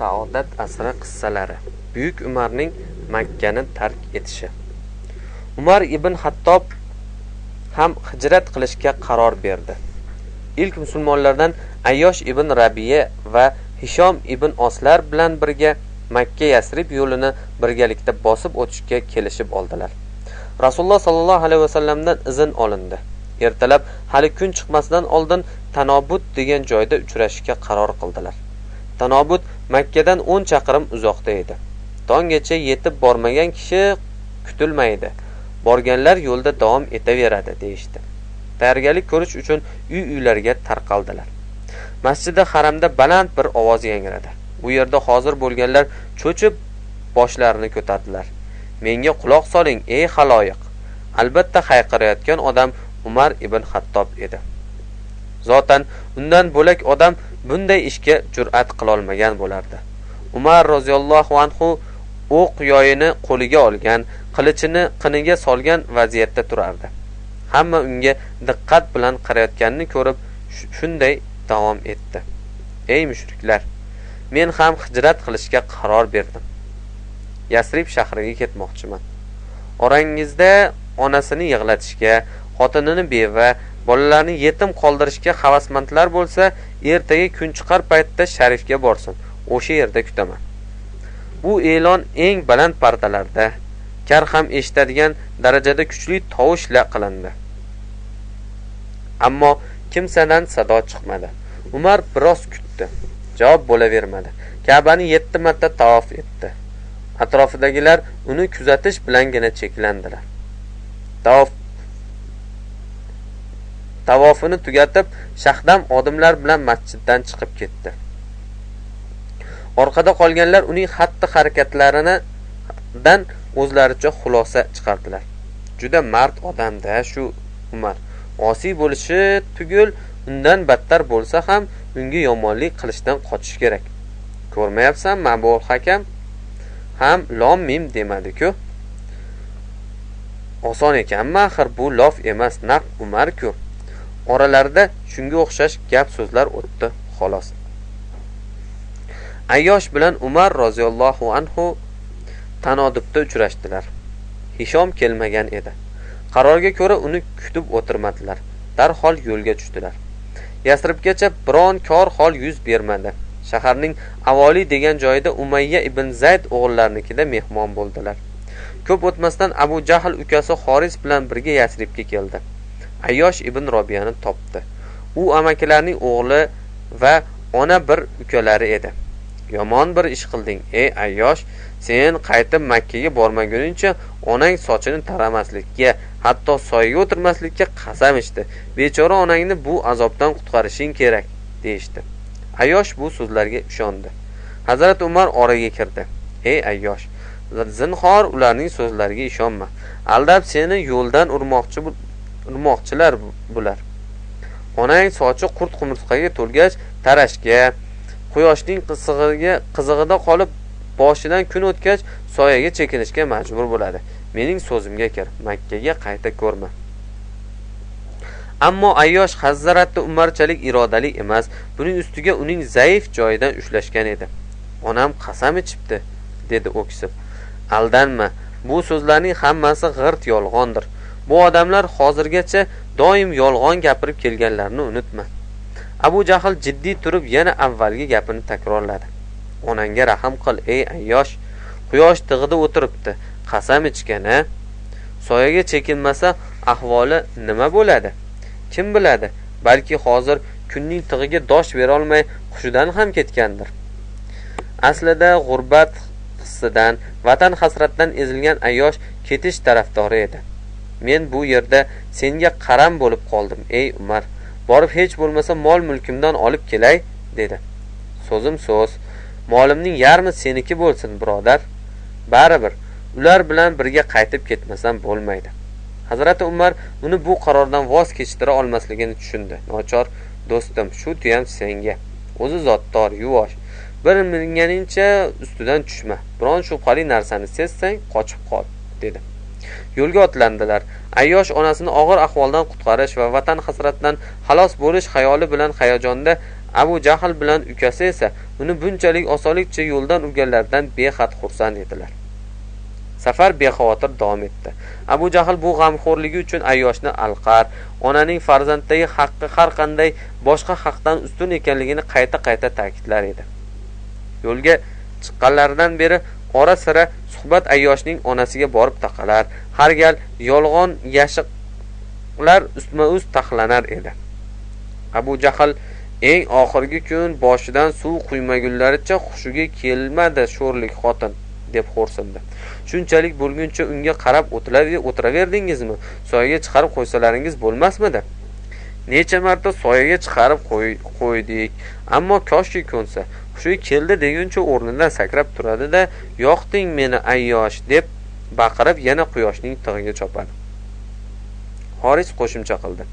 Saodat asri qissalari. Buyuk Umarning Makkani tark etishi. Umar ibn Hattob ham hijrat qilishga qaror berdi. Ilk musulmonlardan Ayyosh ibn Rabiya va Hishom ibn Oslar bilan birga Makka Yasrib yo'lini birgalikda bosib o'tishga kelishib oldilar. Rasululloh sallallohu alayhi vasallamdan izn olindi. Ertalab hali kun chiqmasidan oldin Tanobut degan joyda uchrashishga qaror qildilar. Tanobut Makkadan 10 chaqirim uzoqda edi. Tonggacha yetib bormagan kishi kutilmaydi. Borganlar yo'lda davom etaveradi deyishdi. Tayyorgarlik ko'rish uchun uy-uylarga tarqaldilar. Masjidi haramda baland bir ovoz yangradi. U yerda hozir bo'lganlar cho'chib boshlarini ko'tardilar. Menga quloq soling, ey xaloyiq. Albatta hayqirayotgan odam Umar ibn Hattob edi. Zotan undan bo'lak odam bunday ishga jur'at qilolmagan bo'lardi. Umar roziyallohu anhu o'q yoyini qo'liga olgan, qilichini qiniga solgan vaziyatda turardi. Hamma unga diqqat bilan qarayotganini ko'rib shunday davom etdi. Ey mushriklar, men ham hijrat qilishga qaror berdim. Yasrib shahriga ketmoqchiman. Orangizda onasini yig'latishga, xotinini beva, bolalarni yetim qoldirishga havasmandlar bo'lsa, ertaga kun chiqar paytda Sharifga borsin. O'sha yerda kutaman. Bu e'lon eng baland pardalarda, kar ham eshitadigan darajada kuchli tovushla qilindi. Ammo kimsadan sado chiqmadi. Umar biroz kutdi. Javob bo'lavermadi. Ka'bani 7 marta tavof etdi. Atrofidagilar uni kuzatish bilangina cheklandilar. Tavofini tugatib, shahdam odamlar bilan masjiddan chiqib ketdi. Orqada qolganlar uning xatti harakatlaridan o'zlaricha xulosa chiqardilar. Juda mard odam-da shu Umar. Osiy bo'lishi tugul, undan battar bo'lsa ham unga yomonlik qilishdan qochish kerak. Ko'rmayapsanmi, Abu Hakam ham lom mim demadi-ku. Oson ekanmi axir, bu lof emas, naq Umar-ku. Oralarida shunga o'xshash gap so'zlar o'tdi, xolos. Ayyosh bilan Umar roziyallohu anhu Tanodibda uchrashdilar. Hishom kelmagan edi. Qarorga ko'ra uni kutib o'tirmadilar. Darhol yo'lga tushdilar. Yasribgacha biron kor hol yuz bermadi. Shaharning Avoli degan joyida Umayya ibn Zayd o'g'illarinikida mehmon bo'ldilar. Ko'p o'tmasdan Abu Jahl ukasi Xoris bilan birga Yasribga keldi. Ayyosh ibn Robiyani topdi. U amakilarning o'g'li va ona bir ukalari edi. Yomon bir ish qilding, ey Ayyosh. Sen qaytib Makkaga bormaguningcha onang sochini taramaslikka, hatto soyaga o'tirmaslikka qasam ichdi. Bechora onangni bu azobdan qutqarishing kerak, deyishdi. Ayyosh bu so'zlarga ishondi. Hazrat Umar oraga kirdi. Ey Ayyosh, zinhor ularning so'zlariga ishonma. Aldab seni yo'ldan urmoqchilar bular. Onang sochi qurt qumursqaga to'lgach, tarashga, quyoshning qizig'ida qolib, boshidan kun o'tgach, soyaga chekinishga majbur bo'ladi. Mening so'zimga kir, Makkaga qayta ko'rma. Ammo Ayyosh Hazrati Umarchalik irodali emas, buning ustiga uning zaif joyidan ushlashgan edi. Onam qasam ichibdi, dedi o'ksib. Aldanma, bu so'zlarning hammasi g'irt yolg'ondir. Bu odamlar hozirgacha doim yolg'on gapirib kelganlarini unutma. Abu Jahl jiddiy turib yana avvalgi gapini takrorladi. Onangga rahm qil, ey Ayyosh. Quyosh tig'ida o'tiribdi, qasam ichgan-a? Soyaga chekinmasa ahvoli nima bo'ladi? Kim biladi, balki hozir kunning tig'iga dosh bera olmay hushidan ham ketgandir. Aslida g'urbat hissidan, vatan hasratidan ezilgan Ayyosh ketish tarafdori edi. Men bu yerda senga qaram bo'lib qoldim, ey Umar. Borib hech bo'lmasa mol mulkimdan olib kelay, dedi. So'zim so'z. Molimning yarmi seniki bo'lsin, birodar. Baribir ular bilan birga qaytib ketmasam bo'lmaydi. Hazrati Umar uni bu qarordan voz kechtira olmasligini tushundi. Nochor do'stim, shu tuyam senga. O'zi zotdor, yuvosh. Bir minganingcha ustidan tushma. Biron shubhali narsani sezsang, qochib qol, dedi. Yo'lga otlandilar. Ayyosh onasini og'ir ahvoldan qutqarish va vatan hasratidan xalos bo'lish xayoli bilan hayajonda Abu Jahl bilan ukasi esa uni bunchalik osonlikcha yo'ldan urganlaridan behad xursand edilar. Safar bexavotir davom etdi. Abu Jahl bu g'amxo'rligi uchun Ayyoshni alqar, onaning farzanddagi haqqi har qanday boshqa haqdan ustun ekanligini qayta-qayta ta'kidlar edi. Yo'lga chiqqanlaridan beri ora-sira suhbat Ayyoshning onasiga borib taqalar, har gal yolg'on yashiqlar ustma-ust taxlanar edi. Abu Jahl eng oxirgi kun boshidan suv quymagunlaricha hushiga kelmadi sho'rlik xotin, deb xo'rsindi. Shunchalik bo'lguncha unga qarab o'tiraverdingizmi? Soyaga chiqarib qo'ysalaringiz bo'lmasmidi? Necha marta soyaga chiqarib qo'ydik, ammo koshki ko'nsa, hushiga keldi deguncha o'rnidan sakrab turadi-da, yoqding meni Ayyosh deb baqirib yana quyoshning tig'iga chopadi. Xoris qo'shimcha qildi.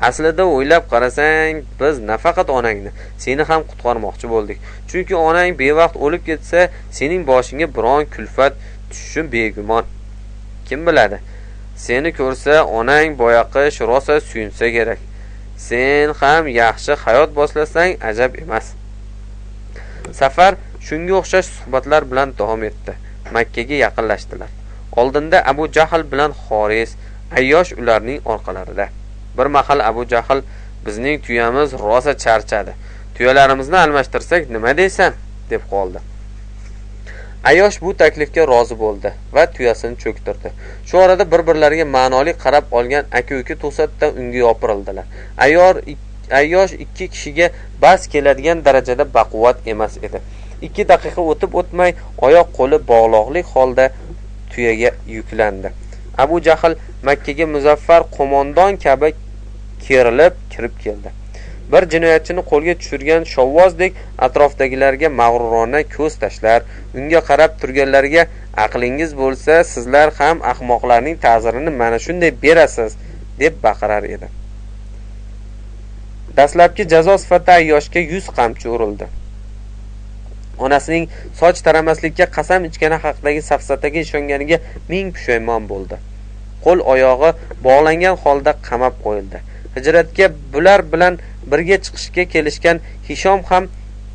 Aslida o'ylab qarasang, biz nafaqat onangni, seni ham qutqarmoqchi bo'ldik. Chunki onang bevaqt o'lib ketsa, sening boshingga biron kulfat tushishi begumon. Kim biladi? Seni ko'rsa onang boyaqish rosa suyunsa kerak. Sen ham yaxshi hayot boshlasang ajab emas. Safar shunga o'xshash suhbatlar bilan davom etdi. Makkaga yaqinlashdilar. Oldinda Abu Jahl bilan Xoris, Ayyosh ularning orqalarida. Bir mahal Abu Jahl bizning tuyamiz rosa charchadi. Tuyalarimizni almashtirsak nima deysan, deb qoldi. Ayyosh bu taklifga rozi bo'ldi va tuyasini cho'ktirdi. Shu orada bir-birlariga ma'noli qarab olgan aka-uka to'satdan unga yopirildilar. Ayyosh ikki kishiga bas keladigan darajada baquvvat emas edi. 2 daqiqa o'tib o'tmay oyoq qo'li bog'liqlik holda tuyaga yuklandi. Abu Jahl Makkaga muzaffar qo'mondon kabi kerilib kirib keldi. Bir jinoyatchini qo'lga tushirgan shovvozdek atrofdagilarga mag'rurona ko'z tashlar, unga qarab turganlarga aqlingiz bo'lsa, sizlar ham ahmoqlarning ta'zirini mana shunday berasiz, deb baqirar edi. Dastlabki jazo sifatida Ayyoshga 100 qamchi urildi. Onasining soch taramaslikka qasam ichgani haqidagi safsataga ishonganiga 1000 pushaymon bo'ldi. Qo'l oyog'i bog'langan holda qamab qo'yildi. Hijratga bular bilan birga chiqishga kelishgan Hishom ham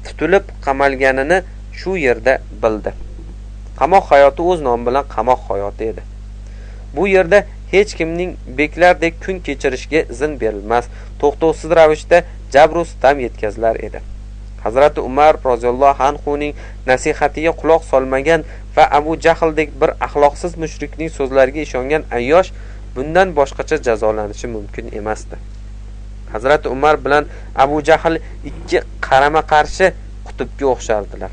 tutilib qamalganini shu yerda bildi. Qamoq hayoti o'z nomi bilan qamoq hayoti edi. Bu yerda hech kimning beklardek kun kechirishiga izn berilmas, to'xtovsiz ravishda jabr u sitam yetkazilar edi. Hazrati Umar roziyallohu anhuning nasihatiga quloq solmagan va Abu Jahldek bir axloqsiz mushrikning so'zlariga ishongan Ayyosh bundan boshqacha jazolanishi mumkin emasdi. Hazrati Umar bilan Abu Jahl ikki qarama-qarshi qutbga o'xshardilar.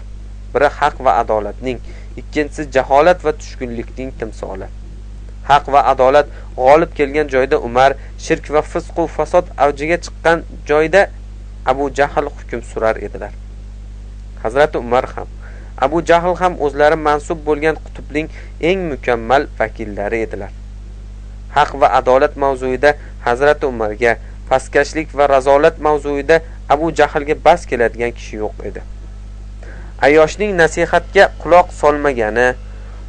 Biri haq va adolatning, ikkinchisi jaholat va tushkunlikning timsoli. Haq va adolat g'olib kelgan joyda Umar, shirk va fisq va fasod avjiga chiqqan joyda Abu Jahl hukm surar edilar. Hazrati Umar ham, Abu Jahl ham o'zlari mansub bo'lgan qutbning eng mukammal vakillari edilar. Haq va adolat mavzuida Hazrati Umarga, pastkashlik va razolat mavzuida Abu Jahlga bas keladigan kishi yo'q edi. Ayyoshning nasihatga quloq solmagani,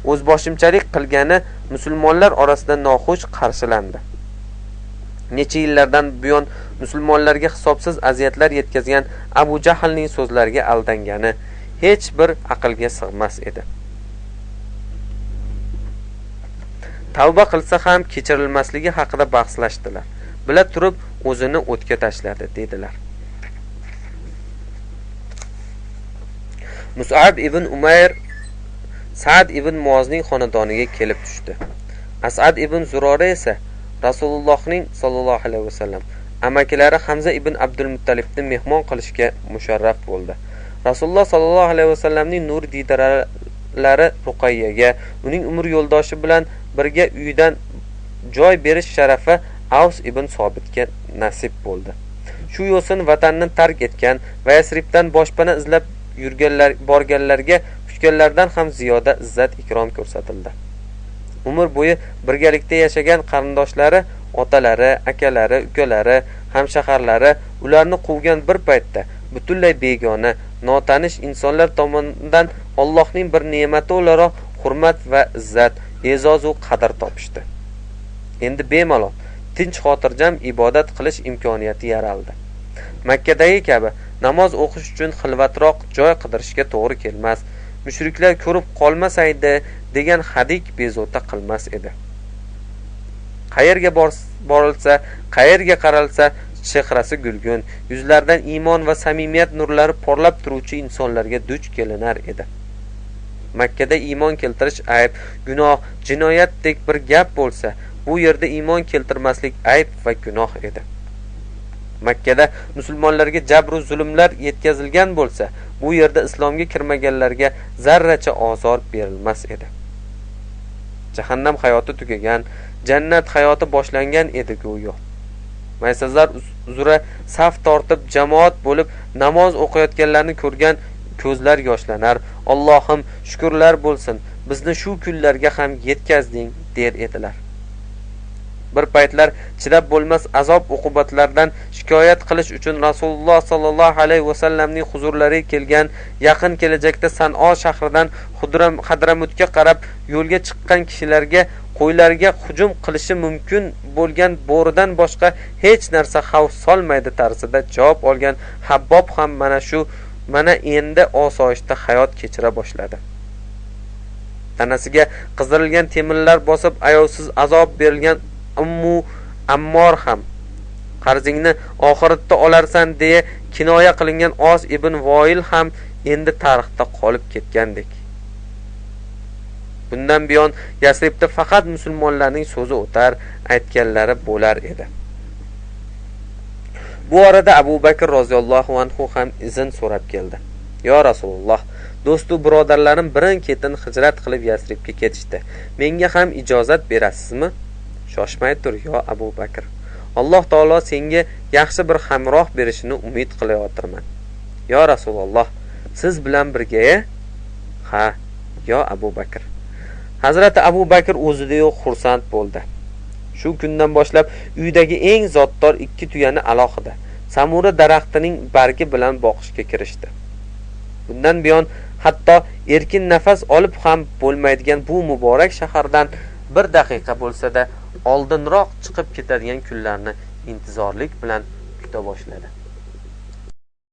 o'zboshimchalik qilgani musulmonlar orasida noxush qarshilandi. Necha yillardan buyon musulmonlarga hisobsiz aziyatlar yetkazgan Abu Jahlning so'zlariga aldangani hech bir aqlga sig'mas edi. Tavba qilsa ham kechirilmasligi haqida bahslashdilar. Bila turib o'zini o'tga tashladi, dedilar. Mus'ab ibn Umayr Sa'd ibn Muozning xonadoniga kelib tushdi. As'ad ibn Zurora esa Rasulullohning sallallohu alayhi vasallam amakilari Hamza ibn Abdul Muttalibni mehmon qilishga musharraf bo'ldi. Rasululloh sallallohu alayhi vasallamning nur diydoralari Ruqayyaga uning umr yo'ldoshi bilan birga uyidan joy berish sharafi Avs ibn Sobitga nasib bo'ldi. Shu yo'sin vatanni tark etgan va Yasribdan boshpana izlab yurganlar borganlarga kutganlardan ham ziyoda izzat ikrom ko'rsatildi. Umr bo'yi birgalikda yashagan qarindoshlari, otalari, akalari, ukalari, hamshaharlari ularni quvgan bir paytda butunlay begona, notanish insonlar tomonidan Allohning bir ne'mati o'laroq hurmat va izzat, e'zoz va qadr topishdi. Endi bemalol tinch xotirjam ibodat qilish imkoniyati yaraldi. Makkadagi kabi namoz o'qish uchun xilvatroq joy qidirishga to'g'ri kelmas, mushriklar ko'rib qolmasaydi degan hadik bezovta qilmas edi. Qayerga borilsa, qayerga qaralsa, chehrasi gulgun, yuzlaridan iymon va samimiyat nurlari porlab turuvchi insonlarga duch kelinar edi. Makkada iymon keltirish ayb, gunoh, jinoyatdek bir gap bo'lsa, bu yerda iymon keltirmaslik ayb va gunoh edi. Makkada musulmonlarga jabr va zulmlar yetkazilgan bo'lsa, bu yerda islomga kirmaganlarga zarracha ozor berilmas edi. Jahannam hayoti tugagan, jannat hayoti boshlangan edi go'yo. Maysazlar uzra saf tortib jamoat bo'lib namoz o'qiyotganlarni ko'rgan ko'zlar yoshlanar. Allohim, shukrlar bo'lsin, bizni shu kunlarga ham yetkazding der edilar. Bir paytlar chidab bo'lmas azob uqubatlardan shikoyat qilish uchun Rasululloh sallallohu alayhi vasallamning huzurlariga kelgan, yaqin kelajakda San'o shahridan Hadramutga qarab yo'lga chiqqan kishilarga qo'ylarga hujum qilishi mumkin bo'lgan bo'ridan boshqa hech narsa xavf solmaydi tarzida javob olgan Habbob ham mana endi osoyishta hayot kechira boshladi. Tanasiga qizdirilgan temirlar bosib ayovsiz azob berilgan Ummu Ammor ham, qarzingni oxiratda olarsan deya kinoya qilingan Os ibn Voil ham endi tarixda qolib ketgandek. Bundan buyon Yasribda faqat musulmonlarning so'zi o'tar, aytganlari bo'lar edi. Bu orada Abu Bakr roziyallohu anhu ham izn so'rab keldi. Yo Rasululloh, do'stu birodarlarim birin-ketin hijrat qilib Yasribga ketishdi. Menga ham ijozat berasizmi? Shoshmay tur, yo Abu Bakr. Alloh taolo senga yaxshi bir hamroh berishini umid qilayotirman. Yo Rasululloh, siz bilan birga? Ha, yo Abu Bakr. Hazrati Abu Bakr o'zida yo'q xursand bo'ldi. Shu kundan boshlab uydagi eng zotdor 2 tuyani alohida samura daraxtining bargi bilan boqishga kirishdi. Bundan buyon hatto erkin nafas olib ham bo'lmaydigan bu muborak shahardan bir daqiqa bo'lsa-da oldinroq chiqib ketadigan kunlarni intizorlik bilan kuta boshladi.